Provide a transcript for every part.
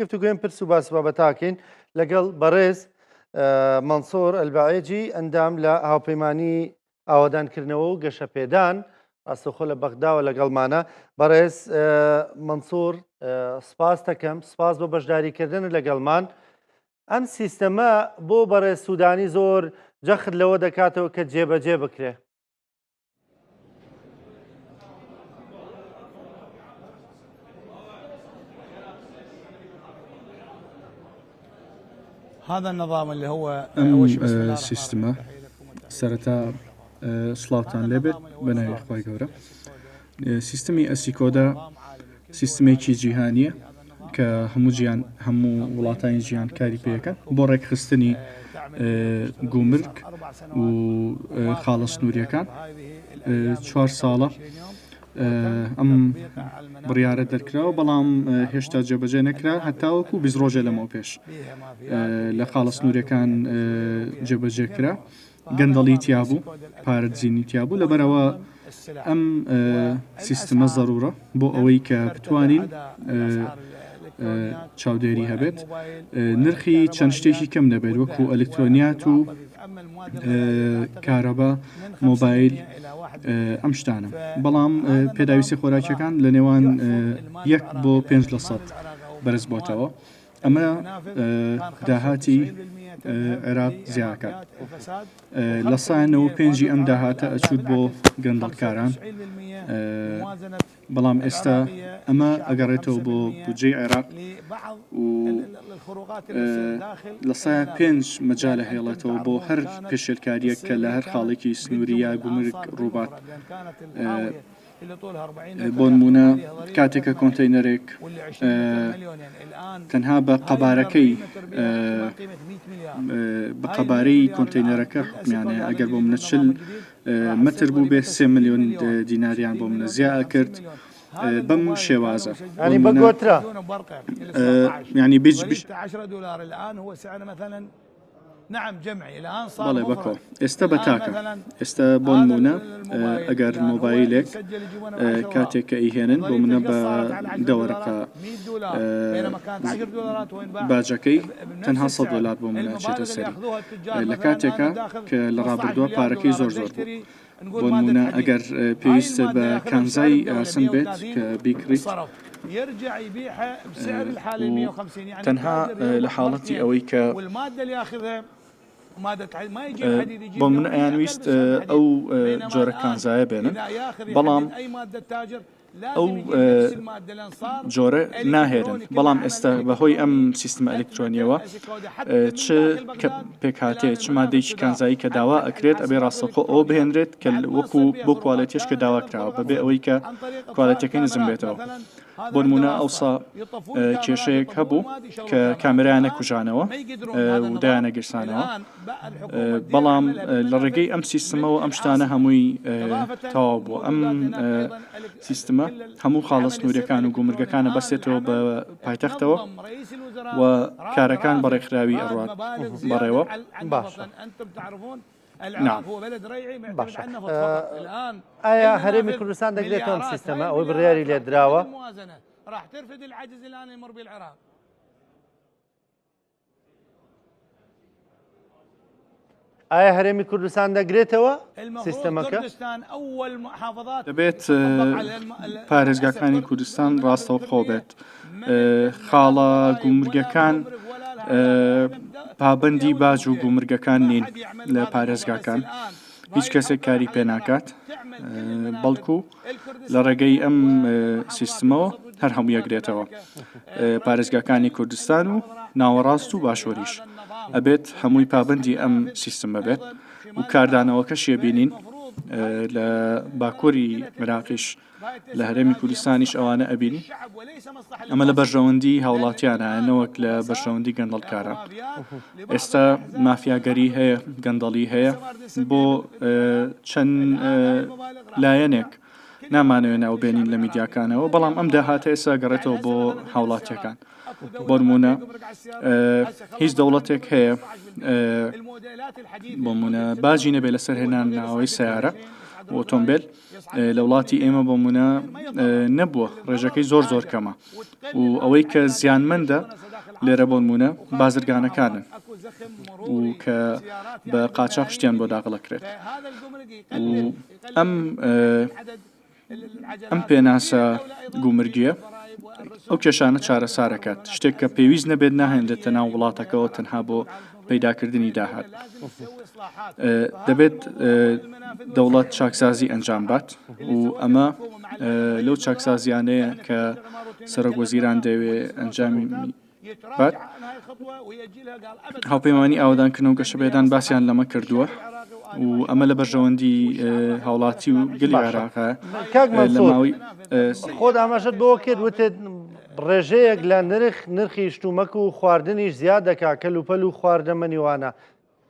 گفتوگۆیم پرس و باس بابەتاکەین لەگەڵ بەڕێز مەنسۆر ئەلبعێجی ئەندام لە هاوپەیمانی ئاوادانکردنەوە و گەشەپێدان ڕاستەوخۆ لە بەغداوە لەگەڵمانە. بەڕێز مەنسوور سپاس دەکەم، سپاس بۆ بەشداریکردن لەگەڵمان. ئەم سیستەمە بۆ بەڕێز سوودانی زۆر جەخت لەوە دەکاتەوە کە جێبەجێ بکرێ. ئەم سیستمە سەرەتا سڵاوتان لێبێت بە ناوی خوای گەورە سیستمی ئەسیکۆدا سیستمێکی جیهانیە کە هەموو جیان هەموو وڵاتانی جیان کاری پێەکەن بۆ ڕێکخستنی گومرگ و خاڵە سنووریەکان چوار ساڵە ئەم بڕیارە دەرکراوە بەڵام هێشتا جێبەجێ نەکرا هەتاوەکو 20 ڕۆژە لەمەوە پێش لە خاڵە سنوورەکان جێبەجێ کرا گەندەڵی تیابوو پارە دزینی تیابوو لەبەرەوە ئەم سیستمە زەرورە بۆ ئەوەی کە بتوانین چاودێری هەبێت نرخی چەند شتێکی کەم نەبێت وەکو ئەلکترۆنیات و کارەبا، مۆبایل، ئەم شتانە. بەڵام پێداویستی خۆراکیەکان لە نێوان یەک بۆ پێنج لە سەد بەرز بۆتەوە. ئەمە داهاتی عێراق زیاکات. لە سا 95ی ئەم داهاتە ئەچوت بۆ گەندەڵکاران. بەڵام ئێستا ئەمە ئەگەڕێتەوە بۆ بودجەی عێراق و 5% مەجالە هێڵێتەوە بۆ هەر پێشێلکارییەک کە لە هەر خاڵێکی سنووری یا گومرگ ڕووبات. بۆ نموونە کاتێک کە کۆنتەینەرێک تەنها بە قەبارەکەی بە قەبارەی کۆنتەینەرەکە حکومیانەیە ئەگەر بۆ منە 40 مەتر بووبێ سێ ملیۆن دیناریان بۆ منە زیا ئەکرد بەم شێوازە ینی بە گۆترا ینی بیج بش بەڵێ بەکۆ ئێستا بە تاکە ئێستا بۆ نمونە ئەگەر مۆبایلێک کاتێک کە ئیهێنن بۆ منە بە دەوەرەقە باجەکەی تەنها 100 دلار بۆ منە چێتە سەری لە کاتێکا کە لە ڕابردووە پارەکەی زۆر زۆر بوو بۆ نمونە ئەگەر پێویستە بە کانزای ئاسن بێت کە بیکڕیت تەنها لە حاڵەتی ئەوەی کە بۆ من ئەیان ویست ئەو جۆرە کانزایە بێنن بەڵام ئەو جۆرە ناهێرن بەڵام ئێستا بەهۆی ئەم سیستمە ئەلکترۆنیەوە چ پێکهاتەیە چ مادەیەکی کانزایی کە داوا ئەکرێت ئەبێ ڕاستەوخۆ ئەوە بهێنرێت کە وەکو بۆ کوالێتیش کە داوا کراوە بەبێ ئەوەی کە کوالێتەکەی نزم بێتەوە بۆ نمونە ئەوسا کێشەیەک هەبوو کە کامێرایان نەکوژانەوە و دایانە گرسانەوە بەڵام لە ڕێگەی ئەم سیستمەوە ئەم شتانە هەمووی تەواو بوو ئەم سیستمە هەموو خاڵە سنووریەکان و گومرگەکانە بەسێتەوە بە پایتەختەوە و کارەکان بە ڕێکخراوی ئەڕات بەڕێوە باشە باشە ئایا هەرێمی کوردستان دەگرێتەوە ئەم سیستەمە ئەوەی بڕیاری لێدراوە؟ ئایا هەرێمی کوردستان دەگرێتەوە سیستەمەکە؟ دەبێت پارێزگاکانی کوردستان ڕاستەوخۆ بێت خاڵە گومرگەکان پابندی باج و گومرگەکان نین لە پارێزگاکان هیچ کەسێک کاری پێ ناکات بەڵکو لە ڕێگەی ئەم سیستمەوە هەر هەموو یەکرێتەوە پارێزگاکانی کوردستان و ناوەڕاست و باشووریش ئەبێت هەمووی پابندی ئەم سیستمە بێت و کاردانەوەکەش بینین لە باکووری عراقیش لە هەرێمی کوردستانیش ئەوانە ئەبینی ئەمە لە بەرژەوەندی هاوڵاتیانە نەوەک لە بەرژەوەندی گەندەڵکاران ئێستا مافیاگەری هەیە گەندەڵی هەیە بۆ چەند لایەنێک نامانەوێ ناو بێنین لە میدیاکانەوە بەڵام ئەم داهاتە ئێستا گەڕێتەوە بۆ هاوڵاتیەکان بۆ نمونە هیچ دەوڵەتێک هەیە بۆ نمونە باجی نەبێ لەسەر هێنان ناوەی سیارە. و ئۆتۆمبێل لە وڵاتی ئێمە بۆ نموونە نەبووە ڕێژەکەی زۆر زۆر کەمە و ئەوەی کە زیانمەندە لێرە بۆ نموونە بازرگانەکانن و کە بە قاچاخ شتیان بۆ داغڵەکرێت و ئەم ئەم پێناسە گومرگییە ئەو کێشانە چارەسارەکات، شتێک کە پێویست نەبێت ناهێنرێتە ناو وڵاتەکەوە تەنها بۆ پەیداکردنی داهات. دەبێت دەوڵەت چاکسازی ئەنجام بات و ئەمە لەو چاکسازیانەیە کە سەرۆک وەزیران دەیەوێ ئەنجامی بات. هاوپەیمانی ئاوەدانکردنەوە و گەشەپێدان باسیان لەمە کردووە و ئەمە لە بەرژەوەندی هاوڵاتی و گەلی عێراقە کاک لە ماوەی خۆت ئاماژەت بەوە کرد وتت ڕێژەیەک لە نرخ نرخی شتومەک و خواردنیش زیاد دەکا کەلوپەل و خواردەمەنیوانە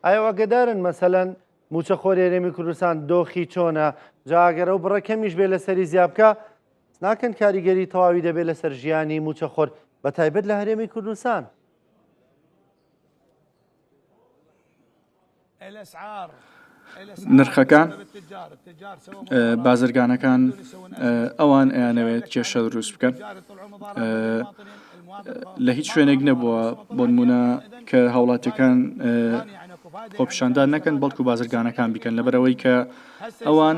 ئایا ئاگەدارن مەسەلەن موچەخۆری هەرێمی کوردستان دۆخی چۆنە جا ئەگەر ئەو بڕە کەمیش بێ لەسەری زیاد بکا ناکەن کاریگەری تەواوی دەبێت لەسەر ژیانی موچەخۆر بە تایبەت لە هەرێمی کوردستان. نرخەکان بازرگانەکان ئەوان ئەیانەوێت کێشە دروست بکەن لە هیچ شوێنێک نەبووە بۆنمونە کە هاوڵاتیەکان خۆپیشاندان نەکەن بەڵکو بازرگانەکان بیکەن لەبەرەوەی کە ئەوان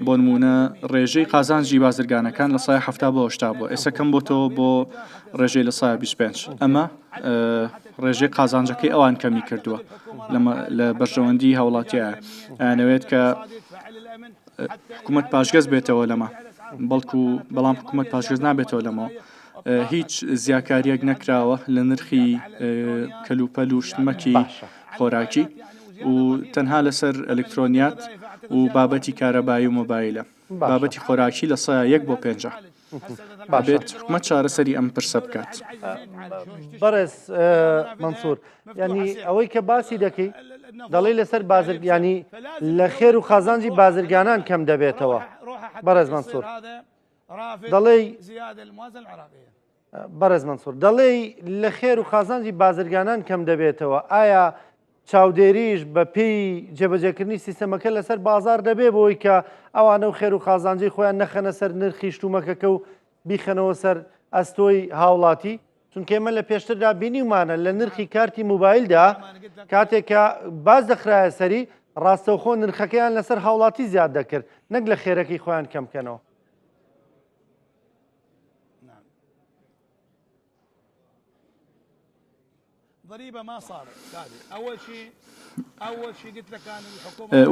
بۆ نمونە ڕێژەی قازانجی بازرگانەکان لە سای ه بۆ هشتا بووە ئێستا کەم بۆتەوە بۆ ڕێژەی لە سای 25 ئەمە ڕێژەی قازانجەکەی ئەوان کەمی کردووە لە بەرژەوەندی هاوڵاتیە ئەیانەوێت کە حکوومەت پاشگەز بێتەوە لەمە بەڵکو بەڵام حکوومەت پاشگەز نابێتەوە لەمەوە هیچ زیاکاریەک نەکراوە لە نرخی کەلوپەل و شتمەکی خۆراکی و تەنها لەسەر ئەلکترۆنیات و بابەتی کارەبایی و مۆبایلە بابەتی خۆراکی لە سایە یەک بۆ پێنجە بێت حکومەت چارەسەری ئەم پرسە بکات. بەڕێز مەنسوور ینی ئەوەی کە باسی دەکەی دەڵێ لەسەر بازرگانی لە خێر و قازانجی بازرگانان کەم دەبێتەوە بەڕێز مەنسوور دەڵێی بەڕێز مەنسوور دەڵێی لە خێر و قازانجی بازرگانان کەم دەبێتەوە ئایا چاودێریش بە پێی جێبەجێکردنی سیستەمەکە لەسەر بازار دەبێ بۆی کە ئەوانە و خێر و قازانجی خۆیان نەخەنە سەر نرخی شتومەکەکە و بیخەنەوە سەر ئەستۆی هاوڵاتی چونکە ئێمە لە پێشتردا بینیومانە لە نرخی کارتی موبایلدا کاتێک کە باز دەخرایە سەری ڕاستەوخۆ نرخەکەیان لەسەر هاوڵاتی زیاد دەکرد نەک لە خێرەکەی خۆیان کەم بکەنەوە.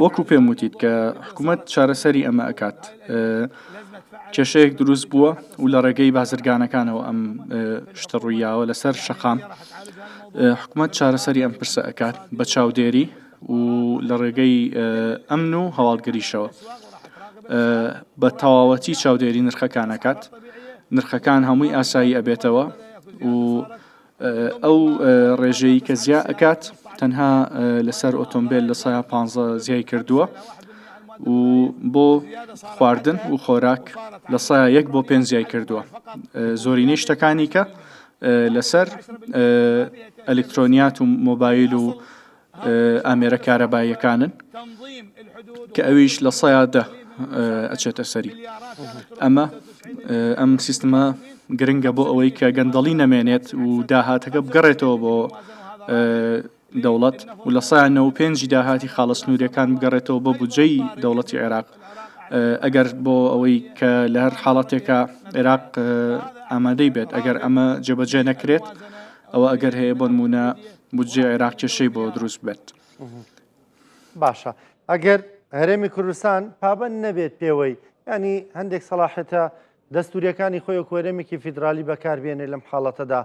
وەکو پێم وتیت کە حکوومەت چارەسەری ئەمە ئەکات کێشەیەک دروست بووە و لە ڕێگەی بازرگانەکانەوە ئەم شتە ڕوویاوە لەسەر شەقام حکوومەت چارەسەری ئەم پرسە ئەکات بە چاودێری و لە ڕێگەی ئەمن و هەواڵگریشەوە بە تەواوەتی چاودێری نرخەکان ئەکات نرخەکان هەمووی ئاسایی ئەبێتەوە و ئەو ڕێژەی کە زیا ئەکات تەنها لەسەر ئۆتۆمبیل لە سایە پ زیای کردووە و بۆ خواردن و خۆراک لە سایە یەک بۆ پێنج زیای کردووە زۆرینەی شتەکانی کە لەسەر ئەلکترۆنیات و مۆبایل و ئامێرە کارەباییەکانن کە ئەویش لە سەیا دە ئەچێتە سەری ئەمە ئەم سیستمە گرنگە بۆ ئەوەی کە گەندەڵی نەمێنێت و داهاتەکە بگەڕێتەوە بۆ دەوڵەت و لە سایانەوە پێنجی داهاتی خاڵە سنووریەکان بگەڕێتەوە بۆ بودجەی دەوڵەتی عێراق ئەگەر بۆ ئەوەی کە لە هەر حاڵەتێکە عێراق ئامادەی بێت ئەگەر ئەمە جێبەجێ نەکرێت ئەوە ئەگەر هەیە بۆ نموونە بودجەی عێراق کێشەی بۆ دروست بێت. باشە ئەگەر هەرێمی کوردستان پابەند نەبێت پێوەی ینی هەندێک سەڵاحێتە دەستوریەکانی خۆی وەکو هەرێمێکی فیدرالی بەکاربێنێ لەم حاڵەتەدا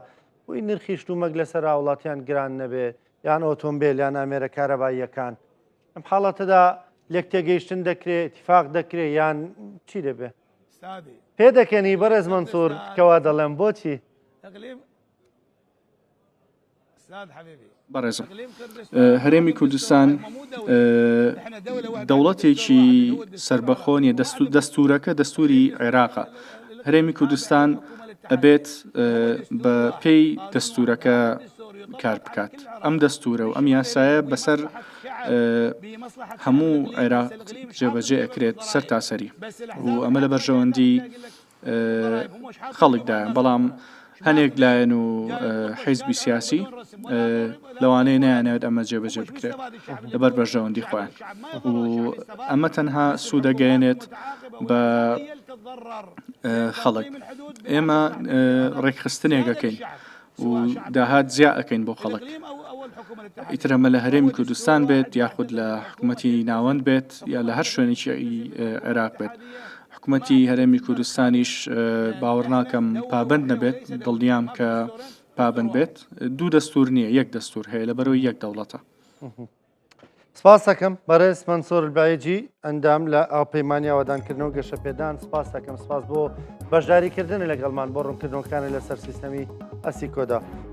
بۆی نرخی شتومەک لەسەر هاوڵاتیان گران نەبێ یان ئۆتۆمبیل یان ئامێرە کارەباییەکان لەم حاڵەتەدا لێک تێگەیشتن دەکرێت اتفاق دەکرێت یان چی دەبێ پێدەکەنی بەڕێز مەنسوور کەوا دەڵێم بۆچی؟ بەڕێزم هەرێمی کوردستان دەوڵەتێکی سربەخۆ نیە دەستورەکە دەستوری عێراقە هەرێمی کوردستان ئەبێت بە پێی دەستورەکە کار بکات ئەم دەستورە و ئەم یاسایە بەسەر. هەموو عێراق جێبەجێ ئەکرێت سەر تاسەری و ئەمە لە بەرژەوەندی خەڵکدایە بەڵام هەنێک لایەن و حیزبی سیاسی لەوانەیە نەیانەوێت ئەمە جێبەجێ بکرێت لەبەر بەرژەوەندی خۆیان و ئەمە تەنها سوودەگەیەنێت بە خەڵک ئێمە ڕێکخستنێکەکەین و داهات زیا ئەکەین بۆ خەڵک ئیتر ئەمە لە هەرێمی کوردستان بێت یاخود لە حکوومەتی ناوەند بێت یا لە هەر شوێنێکی عێراق بێت حکوومەتی هەرێمی کوردستانیش باوەڕ ناکەم پابند نەبێت دڵنیام کە پابند بێت دوو دەستور نییە یەک دەستور هەیە لە بەرەوەی یەک دەوڵەتە. سپاس دەکەم بەڕێز مەنسۆر البایجی ئەندام لە هاوپەیمانی ئاوەدانکردنەوە گەشەپێدان سپاس دەکەم سپاس بۆ بەشداریکردن لەگەڵمان بۆ ڕوونکردنەوەکانی لەسەر سیستەمی ئەسیکۆدا.